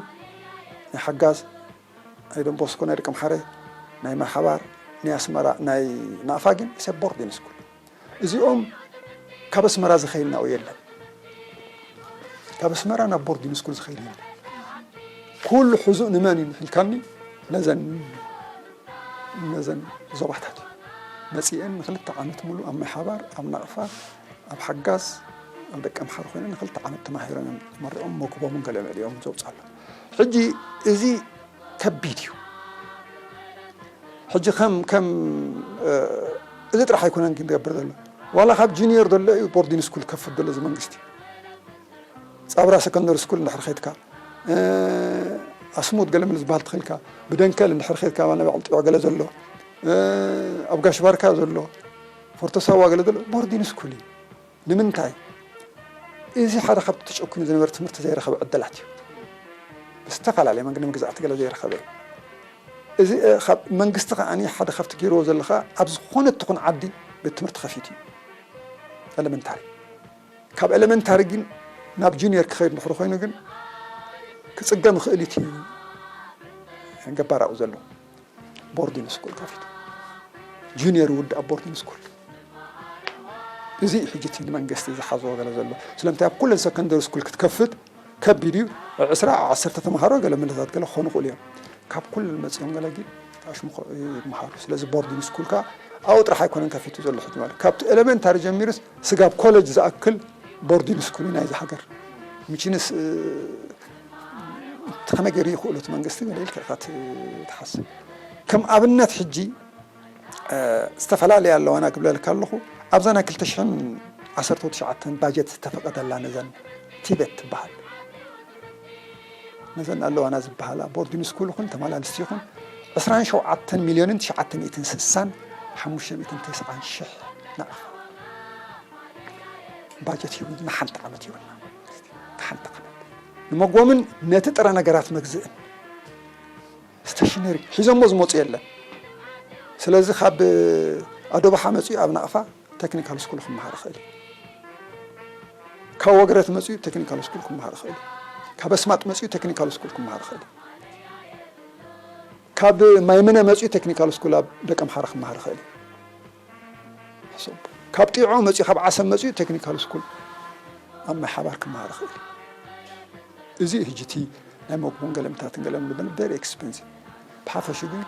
ናይ ሓጋዝ፣ ናይ ዶን ቦስኮ፣ ናይ ደቀምሓረ፣ ናይ ማሓባር፣ ናይ ኣስመራ፣ ናይ ናቕፋ ግን ሰብ ቦርዲን ስኩል። እዚኦም ካብ ኣስመራ ዝኸይድ ናብኡ የለን። ካብ ኣስመራ ናብ ቦርዲን ስኩል ዝኸይድ የለን። ኩሉ ሕዙእ ንመን እዩ ኢልካኒ፣ ነዘን፣ ነዘን ዞባታት እዩ። መጺኤን ንክልተ ዓመት ሙሉእ ኣብ ማሓባር፣ ኣብ ናቕፋ፣ ኣብ ሓጋዝ፣ ኣብ ደቀምሓረ ኮይነን ንክልተ ዓመት ተማሂረን እዮም ተመሪቖም፣ መግቦምን ገለመሊኦም ዘውፅኣሉ። ሕጂ እዚ ከቢድ እዩ። ሕጂ ከም፣ ከም፣ እ፣ እዚ ጥራሕ ኣይኮነን ግን ዝገብር ዘሎ። ዋላ ካብ ጁኒየር ዘሎ እዩ ቦርዲን ስኩል ከፍት ዘሎ እዚ መንግስቲ። ጻብራ ሰከንደሪ ስኩል እንድሕር ኸይድካ፣ እ፣ ኣስሙት ገለ መለ ዝበሃል ትኽእልካ፣ ብደንከል እንድሕር ኸይድካ፣ ናብ በዓል ጥዑ ገለ ዘሎ፣ እ፣ ኣብ ጋሽ ባርካ ዘሎ፣ ፎርቶ ሳዋ ገለ ዘሎ፣ ቦርዲን ስኩል እዩ። ንምንታይ? እዚ ሓደ ካብቲ ተጨኩኑ ዝነበረ ትምህርቲ ዘይረኸበ ዕድላት እዩ። ብዝተፈላለየ መንገዲ መግዛእቲ ገለ ዘይረኸበ እዩ። እዚ፣ እ፣ ካብ መንግስቲ ከኣ ሓደ ካብቲ ገይርዎ ዘሎ ከኣ ኣብ ዝኾነት ትኹን ዓዲ ቤት ትምህርቲ ከፊቱ እዩ። ኤለመንታሪ። ካብ ኤለመንታሪ ግን ናብ ጁኒየር ክኸይድ እንድሕር ኮይኑ ግን ክጽገም ይኽእል እዩ ገባር ኣብኡ ዘሎ። ቦርዲን ስኩል ከፊቱ። ጁኒየር ውድ ኣብ ቦርዲን ስኩል። እዚ እዩ ሕጂ እቲ ንመንግስቲ ዝሓዞ ገለ ዘሎ። ስለምንታይ ኣብ ኩለን ሰከንደሪ ስኩል ክትከፍት ከቢድ እዩ። ዕስራ፣ ዓሰርተ ተምሃሮ ገለ መለታት ገለ ክኾኑ ይኽእሉ እዮም። ካብ ኩለን መጺኦም ገለ ግን ኣሽሙ ይመሃሩ። ስለዚ ቦርዲን ስኩል ከኣ ኣብኡ ጥራሕ ኣይኮነን ከፊቱ ዘሎ ሕጂ ማለት። ካብቲ ኤለመንታሪ ጀሚሩስ ስጋብ ኮሌጅ ዝኣክል ቦርዲን ስኩል እዩ ናይዚ ሃገር። ምችንስ፣ እ፣ ከመይ ገይሩ ይኽእሉ እቲ መንግስቲ ገለ ኢልካ ኢኻ ት-፣ ትሓስብ። ከም ኣብነት ሕጂ፣ እ፣ ዝተፈላለያ ኣለዋና ክብለልካ ኣለኹ። ኣብዛ ናይ ክልተ ሽሕን ዓሰርተ ትሽዓተን ባጀት ዝተፈቐደላ ነዘን ቲቤት ትበሃል። ነዘን ኣለዋና ዝበሃላ ቦርዲን ስኩል ይኹን ተመላልስቲ ይኹን ዕስራን ሸውዓተን ሚልዮንን ትሽዓተ ሚእትን ስሳን ሓሙሽተ ሚእትን ተስዓን ሽሕ ናቕፋ ባጀት ሂቡ ንሓንቲ ዓመት ሂቡና። ንሓንቲ ዓመት። ንመጎምን ነቲ ጥረ ነገራት መግዝእን ስቴሽነሪ ሒዞሞ ዝመፁ የለን። ስለዚ ካብ ኣዶባሓ መፂኡ ኣብ ናቕፋ ቴክኒካል ስኩል ክመሃር ይኽእል እዩ። ካብ ወግረት መጺኡ ቴክኒካል ስኩል ክመሃር ይኽእል እዩ። ካብ ኣስማጥ መጺኡ ቴክኒካል ስኩል ክመሃር ይኽእል እዩ። ካብ ማይምነ መጺኡ ቴክኒካል ስኩል ኣብ ደቀምሓረ ክመሃር ይኽእል እዩ። ሕሰብ። ካብ ጢዖ መጺኡ፣ ካብ ዓሰብ መጺኡ ቴክኒካል ስኩል ኣብ ማይ ሓባር ክመሃር ይኽእል እዩ። እዚ ሕጂ እቲ ናይ መግቦን ገለምታትን ገለም ንብል very expensive። ብሓፈሹ ግን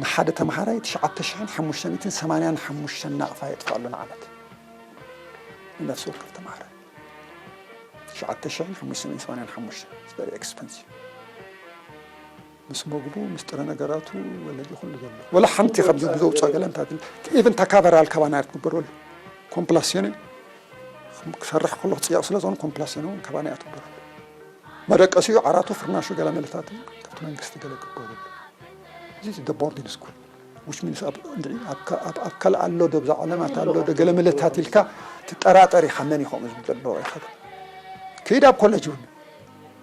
ንሓደ ተምሃራይ ትሽዓተ ሽሕን ሓሙሽተ ሚእትን ሰማንያን ሓሙሽተን ናቕፋ የጥፍኣሉ ንዓመት። ንነፍሲ ወከፍ ተምሃራይ። ትሽዓተ ሽሕን ሓሙሽተ ሚእትን ሰማንያን ሓሙሽተ። It's very expensive። ምስ መግቡ፣ ምስ ጥረ ነገራቱ፣ ወለዲ ኩሉ ዘሎ። ወላ ሓንቲ ካብዚ ብዘውፅኦ ገለምታት፣ even እታ ካቨር ኣልካባና እያ ትግበረሉ። ኮምፕላሲዮን ክሰርሕ ከሎ ክፅየቕ ስለ ዝኾነ ኮምፕላሲዮን እውን ካባና እያ ትግበረሉ። መደቀሲኡ፣ ዓራቱ፣ ፍርናሹ፣ ገለ መለታት ካብቲ መንግስቲ ገለ ክግበረሉ። እዚ is the boarding school, which means ኣብ እንድዒ ኣብ ከ-፣ ኣብ ኣካል ኣሎ ዶ፣ ብዛ ዓለማት ኣሎ ዶ፣ ገለ መለታት ኢልካ ትጠራጠር ኢኻ፣ መን እዩ ከምኡ ዝብል ዘለዎ ኢኻ። ከይድ ኣብ ኮለጅ እውን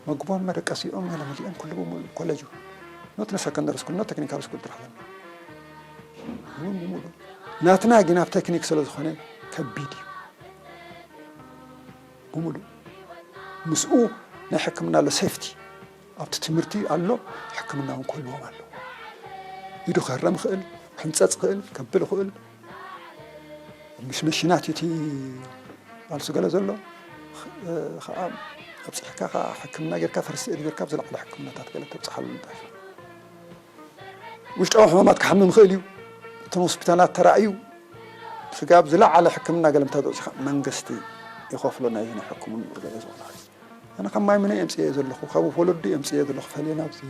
መግቦም መደቀሲኦም ገለ መሊኦም ኩሉ ብምሉእ ኮለጅ እውን። Not ን ሰከንደሪ ስኩል፣ not ቴክኒካል ስኩል ጥራሕ ዘሎ። እውን ብምሉእ። ናትና ግን ኣብ ቴክኒክ ስለ ዝኾነ ከቢድ እዩ። ብምሉእ። ምስኡ ናይ ሕክምና ኣሎ፣ ሴፍቲ። ኣብቲ ትምህርቲ ኣሎ፣ ሕክምና እውን ክህልዎም ኣሎ። ኢዱ ክህረም ይኽእል፣ ክሕንጸጽ ይኽእል፣ ከብል ይኽእል። ምስ መሽናት እዩ እቲ ቃልሱ ገለ ዘሎ። ኽ-፣ ኸኣ ኣብጺሕካ ኸኣ ሕክምና ጌርካ፣ ፈርስት ኤድ ጌርካ፣ ኣብ ዝለዓለ ሕክምናታት ገለ ተብጽሓሉ እንታይ። ውሽጣዊ ሕማማት ክሓምም ይኽእል እዩ። እቶም ሆስፒታላት ተራእዩ፣ ስጋብ ዝለዓለ ሕክምና ገለ እንተተወሲኻ መንግስቲ ይኸፍሎ፣ ናይ ናይ ሕክምና ገለ ዝኾነ። ኣነ ካብ ማይ ምነ የምፅእ እየ ዘለኹ፣ ካብ ወለዲ የምፅእ እየ ዘለኹ፣ ፈልየ ናብዚ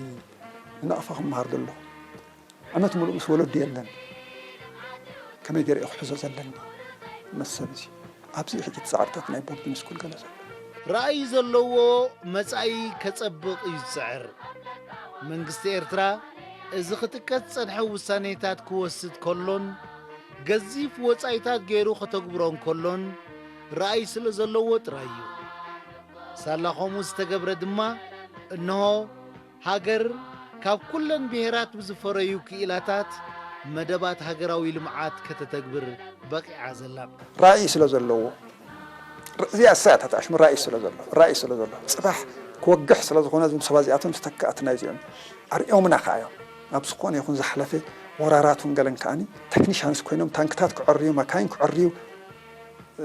ንናቕፋ ክመሃር ዘለኹ። ዓመት ሙሉእ ምስ ወለዲ የለን። ከመይ ገይረ እየ ክሕዞ ዘለኒ? መሰብ እዚ። ኣብዚ ሕጂ እቲ ጻዕርታት ናይ ቦርዲንግ ስኩል ገለ ዘሎ። ራእይ ዘለዎ መጻኢ ከጸብቕ እዩ ዝጽዕር። መንግስቲ ኤርትራ እዚ ክጥቀስ ዝጸንሐ ውሳኔታት ክወስድ ከሎን ገዚፍ ወጻኢታት ገይሩ ከተግብሮን ከሎን ራእይ ስለ ዘለዎ ጥራይ እዩ። ሳላ ከምኡ ዝተገብረ ድማ እንሆ ሃገር ካብ ኩለን ብሄራት ብዝፈረዩ ክኢላታት መደባት ሃገራዊ ልምዓት ከተተግብር በቒዓ ዘላ። ራእይ ስለ ዘለዎ፣ ር-፣ እዚኣ እሳ እያ እታ ሽሙ ራእይ ስለ ዘሎ፣ ራእይ ስለ ዘሎ። ጽባሕ ክወግሕ ስለ ዝኾነ እዞም ሰባት እዚኣቶም ዝተካእቲ ናይ እዚኦም ኣርእዮምና ከኣ እዮም። ኣብ ዝኾነ ይኹን ዝሓለፈ ወራራት እውን ገለን ከኣኒ ቴክኒሻንስ ኮይኖም ታንክታት ክዕርዩ፣ መካይን ክዕርዩ፣ እ፣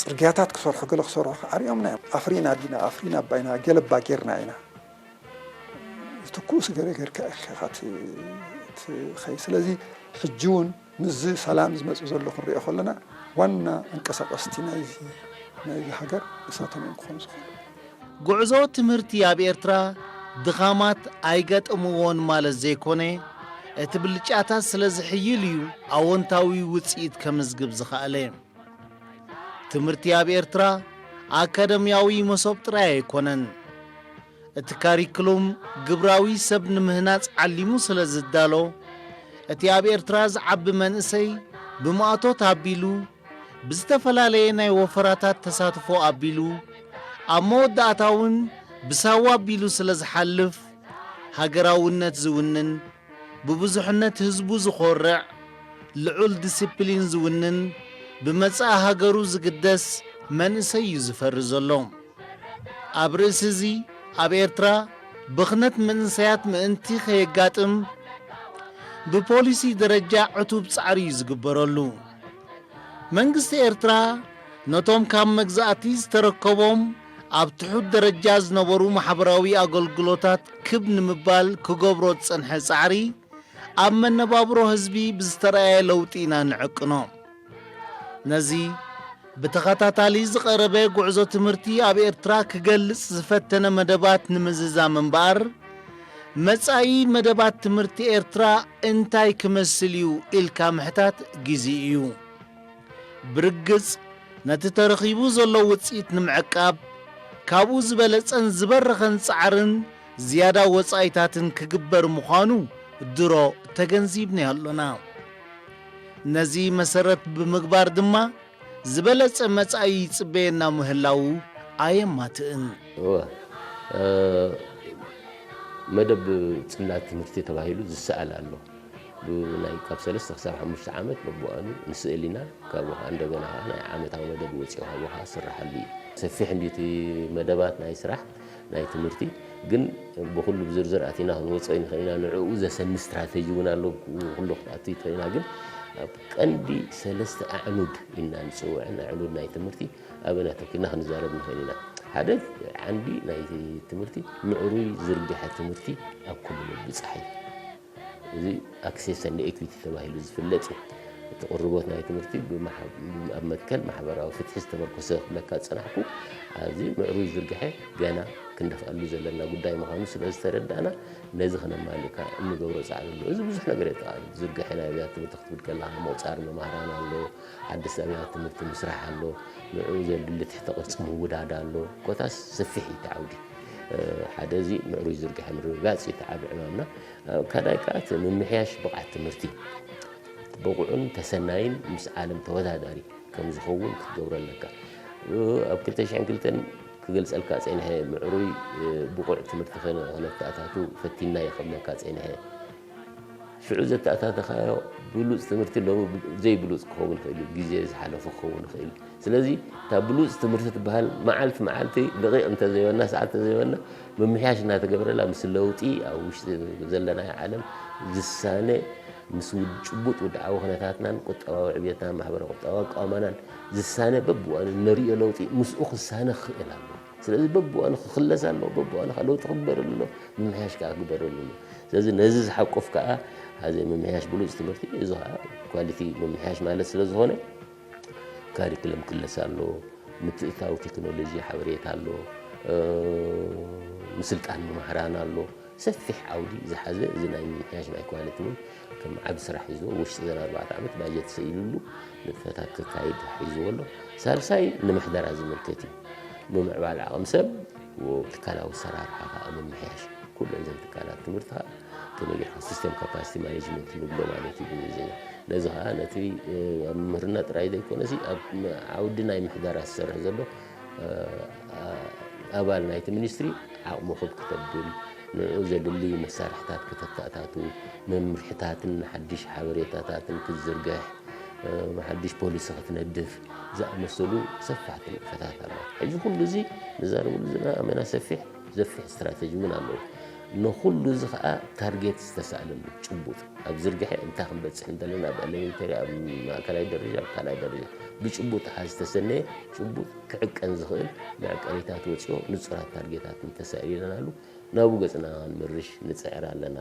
ጽርግያታት ክሰርሑ፣ ገለ ክሰርሑ ከኣ ኣርእዮምና እዮም። ኣፍሪና ዲና፣ ኣፍሪና ኣባይና፣ ገለባ ጌርና ኢና። ዝትኩስ ገለ ጌርካ ኢኻ ት-፣ ትኸይ። ስለዚ ሕጂ እውን ምስዚ ሰላም ዝመጽእ ዘሎ ክንሪኦ ከለና ዋና ኣንቀሳቐስቲ ናይዚ፣ ናይዚ ሃገር ንሳቶም እዮም ክኾኑ ዝኽእሉ። ጉዕዞ ትምህርቲ ኣብ ኤርትራ ድኻማት ኣይገጠምዎን ማለት ዘይኮነ፣ እቲ ብልጫታት ስለ ዝሕይል እዩ ኣወንታዊ ውጽኢት ከምዝግብ ዝኸኣለ። ትምህርቲ ኣብ ኤርትራ ኣካደምያዊ መሶብ ጥራይ ኣይኮነን። እቲ ካሪክሉም ግብራዊ ሰብ ንምህናጽ ዓሊሙ ስለ ዝዳሎ፣ እቲ ኣብ ኤርትራ ዝዓቢ መንእሰይ ብማእቶት ኣቢሉ፣ ብዝተፈላለየ ናይ ወፈራታት ተሳትፎ ኣቢሉ፣ ኣብ መወዳእታ እውን ብሳዋ ኣቢሉ ስለ ዝሓልፍ፣ ሃገራውነት ዝውንን፣ ብብዙሕነት ህዝቡ ዝኾርዕ፣ ልዑል ዲሲፕሊን ዝውንን፣ ብመጻኢ ሃገሩ ዝግደስ መንእሰይ እዩ ዝፈሪ ዘሎ። ኣብ ርእሲ እዚ፣ ኣብ ኤርትራ ብኽነት መንእሰያት ምእንቲ ከየጋጥም፣ ብፖሊሲ ደረጃ ዕቱብ ጻዕሪ እዩ ዝግበረሉ። መንግስቲ ኤርትራ ነቶም ካብ መግዛእቲ ዝተረከቦም ኣብ ትሑት ደረጃ ዝነበሩ ማሕበራዊ ኣገልግሎታት ክብ ንምባል ክገብሮ ዝጸንሐ ጻዕሪ፣ ኣብ መነባብሮ ህዝቢ ብዝተረኣየ ለውጢ ኢና ንዕቅኖ። ነዚ ብተኸታታሊ ዝቐረበ ጉዕዞ ትምህርቲ ኣብ ኤርትራ ክገልጽ ዝፈተነ መደባት ንምዝዛም እምበኣር፣ መጻኢ መደባት ትምህርቲ ኤርትራ እንታይ ክመስል እዩ ኢልካ ምሕታት ግዜ እዩ። ብርግጽ፣ ነቲ ተረኺቡ ዘሎ ውጽኢት ንምዕቃብ፣ ካብኡ ዝበለጸን ዝበረኸን ጻዕርን ዝያዳ ወጻኢታትን ክግበር ምዃኑ ድሮ ተገንዚብናዮ ኣሎና። ነዚ መሰረት ብምግባር ድማ፣ ዝበለጸ መጻኢ ይጽበየና ምህላዉ ኣየማትእን። እወ፣ እ፣ መደብ ጽላት ትምህርቲ ተባሂሉ ዝሰኣል ኣሎ። ብናይ ካብ ሰለስተ ክሳብ ሓሙሽተ ዓመት በብዋኑ ንስእል ኢና። ካብኡ ኸዓ እንደገና ኸዓ ናይ ዓመታዊ መደብ ወጺኡ ካብኡ ኸዓ ዝስርሓሉ እዩ። ሰፊሕ እንድዩ እቲ መደባት ናይ ስራሕ ናይ ትምህርቲ፣ ግን ብኹሉ ብዝርዝር ኣቲና ክንወጾ ኣይንኽእል ኢና። ንዕኡ ዘሰኒ ስትራተጂ እውን ኣሎ፣ ኩሉ ክትኣቱ ኣይትኽእል ኢና። ግን ኣብ ቀንዲ ሰለስተ ኣዕኑድ ኢና ንጽውዐን፣ ኣዕኑድ ናይ ትምህርቲ ኣበን ኣተኪርና ክንዛረብ ንኽእል ኢና። ሓደ ዓንዲ ናይ ትምህርቲ ምዕሩይ ዝርግሐ ትምህርቲ ኣብ ኩሉ ምብጻሕ እዩ። እዚ ኣክሴስ ኤንድ ኤኩዊቲ ተባሂሉ ዝፍለጥ እዩ። እቲ ቅርቦት ናይ ትምህርቲ ብማሕ- ኣብ መትከል ማሕበራዊ ፍትሒ ዝተመርኮሰ ክብለካ ዝጸናሕኩ፣ ኣብዚ ምዕሩይ ዝርግሐ ገና ክንደፍኣሉ ዘለና ጉዳይ ምዃኑ ስለ ዝተረዳእና፣ ነዚ ከነማልእ ከኣ እንገብሮ ጻዕሪ ኣሎ። እዚ ብዙሕ ነገር የጠቓልል። ዝርግሐ ናይ ኣብያተ ትምህርቲ ክትብል ከለኻ፣ ምቑጻር መማህራን ኣሎ፣ ሓደስቲ ኣብያተ ትምህርቲ ምስራሕ ኣሎ፣ ንዕኡ ዘድሊ ትሕተ ቅርጺ ምውዳድ ኣሎ። ኮታስ ሰፊሕ እዩ እቲ ዓውዲ። ሓደ እዚ ምዕሩይ ዝርግሐ ምርግጋጽ እዩ እቲ ዓቢ ዕማምና። ካልኣይ ከኣ እቲ ምምሕያሽ ብቕዓት ትምህርቲ፣ ብቑዕን ተሰናይን ምስ ዓለም ተወዳዳሪ ከም ዝኸውን ክትገብሮ ኣለካ። ኣብ ክልተ ሽሕን ክልተን ክገልጸልካ ጸኒሐ፣ ምዕሩይ ብቑዕ ትምህርቲ ከነ- ከነተኣታቱ ፈቲና እየ ክብለካ ጸኒሐ። ሽዑ ዘተኣታተኻዮ ብሉጽ ትምህርቲ ሎሚ ዘይብሉጽ ክኸውን ይኽእል እዩ፣ ግዜ ዝሓለፎ ክኸውን ይኽእል እዩ። ስለዚ እታ ብሉጽ ትምህርቲ ትበሃል መዓልቲ መዓልቲ ደቂቕ እንተዘይበልና፣ ሰዓት እንተዘይበልና፣ ምምሕያሽ እናተገብረላ፣ ምስ ለውጢ ኣብ ውሽጢ ዘለናዮ ዓለም ዝሳነ፣ ምስ ውድ- ጭቡጥ ውድዓዊ ኩነታትናን ቁጠባዊ ዕብየትናን ማሕበረ ቁጠባዊ ኣቃውማናን ዝሳነ፣ በብእዋኑ እነርእዮ ለውጢ ምስኡ ክሳነ ክኽእል ኣለዎ። ስለዚ በብእዋኑ ክኽለስ ኣለዎ፣ በብእዋኑ ከዓ ለውጢ ክግበረሉ ኣለዎ፣ ምምሕያሽ ከዓ ክግበረሉ ኣለዎ። ስለዚ ነዚ ዝሓቁፍ ከዓ፣ ሐዚ ምምሕያሽ ብሉፅ ትምህርቲ፣ እዚ ከዓ ኳሊቲ ምምሕያሽ ማለት ስለ ዝኾነ፣ ካሪክለም ክለስ ኣሎ፣ ምትእታው ቴክኖሎጂ ሓበሬታ ኣሎ፣ ምስልጣን መማህራን ኣሎ። ሰፊሕ ዓውዲ ዝሓዘ እዚ ናይ ምምሕያሽ ናይ ኳሊቲ እውን ከም ዓቢ ስራሕ ሒዝዎ፣ ውሽጢ ዘን ኣርባዕተ ዓመት ባጀት ሰኢሉሉ ንጥፈታት ክካይድ ሒዝዎ ኣሎ። ሳልሳይ ንምሕደራ ዝምልከት እዩ። ምምዕባል ዓቕሚ ሰብ፣ ትካላዊ ኣሰራርሓ ከዓ ምምሕያሽ። ኩለን ዘን ትካላት ትምህርቲ ከዓ ከመይ ጌርካ ሲስተም ካፓሲቲ ማኔጅመንት ንብሎ ማለት እዩ ብእንግሊዝኛ። ነዚ ከዓ ነቲ ኣብ ምምህርና ጥራይ ዘይኮነሲ ኣብ ዓውዲ ናይ ምሕደራ ዝሰርሕ ዘሎ ኣባል ናይቲ ሚኒስትሪ ዓቕሙ ክብ ክተብል፣ ንዕኡ ዘድሊ መሳርሕታት ከተተኣታቱ፣ መምርሕታትን ሓድሽ ሓበሬታታትን ክትዝርግሕ፣ ሓድሽ ፖሊሲ ክትነድፍ ዝኣመሰሉ ሰፋሕቲ ንጥፈታት ኣለዋ። ሕጂ ኩሉ እዚ ንዛረበሉ ዘለና ኣመና ሰፊሕ ዘፍሕ ስትራተጂ እውን ኣለዎ። ንኹሉ እዚ ከዓ ታርጌት ዝተሳእለሉ ጭቡጥ ኣብ ዝርግሐ እንታይ ክንበፅሕ እንደለና ኣብ ኤሌሜንተሪ፣ ኣብ ማእከላይ ደረጃ፣ ኣብ ካልኣይ ደረጃ ብጭቡጥ ሓ ዝተሰነየ ጭቡጥ ክዕቀን ዝኽእል መዕቀኒታት ወፂኦ ንፁራት ታርጌታት እንተሳኢለናሉ ናብኡ ገፅና ክንምርሽ ንፅዕር ኣለና።